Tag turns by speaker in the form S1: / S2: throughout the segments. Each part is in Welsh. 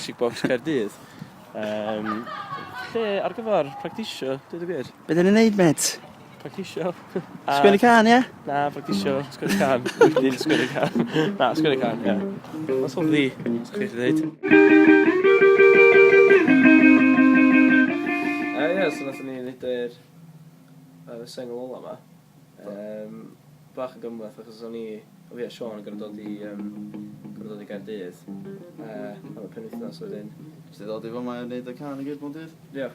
S1: Music Box Caerdydd. Um, lle ar gyfer practisio, dweud y gwir.
S2: Be dyn ni'n neud, mêt?
S1: Practisio.
S2: Sgwennu cân, ie?
S1: Na, practisio, sgwennu cân. Wedyn sgwennu cân. Na, sgwennu cân, ie. Mae'n sôn ddi, os chi'n dweud. Ie, so nathon ni neud yr sengl ola 'ma. Yym, bach yn gymhleth achos o'n i, o fi a Siôn yn gorfod dod i yym, gorfod dod i Gaerdydd am y penwythnos wedyn.
S2: Jyst i ddod i fama i neud y cân i gyd mewn dydd?
S1: Ie,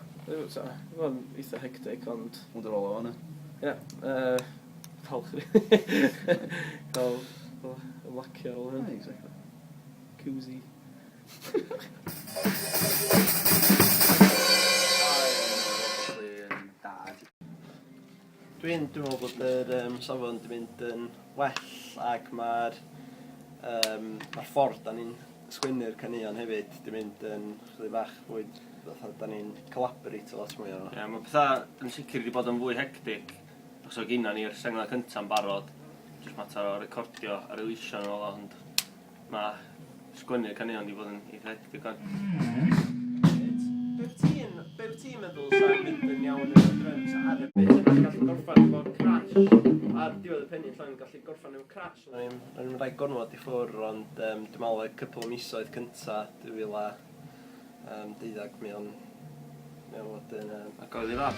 S1: so, oedd o'n eitha hectic ond...
S2: Hwn 'di'r ola 'wan ia?
S1: Ie, yy, falch rili cael fel ymlacio ar ôl hyn.
S2: Ie, exactly.
S1: Cosy. Dwi'n dwi'n meddwl bod yr yym safon 'di mynd yn well ac ma'r yym ma'r ffordd 'dan ni'n sgwennu'r caneuon hefyd 'di mynd yn chydig bach fwy fatha 'dan ni'n collaboratio lot mwy arno fo.
S3: Ie ma' petha yn sicr 'di bod yn fwy hectic achos o' ginna ni'r sengla cynta'n barod jyst matar o recordio a releasio nw odd o ond ma' sgwennu caneuon 'di bod yn eitha hectic 'wan.
S1: Be wyt ti'n be wyt ti'n meddwl sa'n mynd yn iawn efo dryms ar y bit yna? Gallu gorffan efo crash ar diwedd y pennill ond gallu gorffan efo crash. O'n i'm o'n i'm rhoi gormod i ffwr ond yym dwi'n meddwl y cwpl o misoedd cynta 2012 mae o'n mae o'n fod yn yym...
S3: Ac oedd hi dda?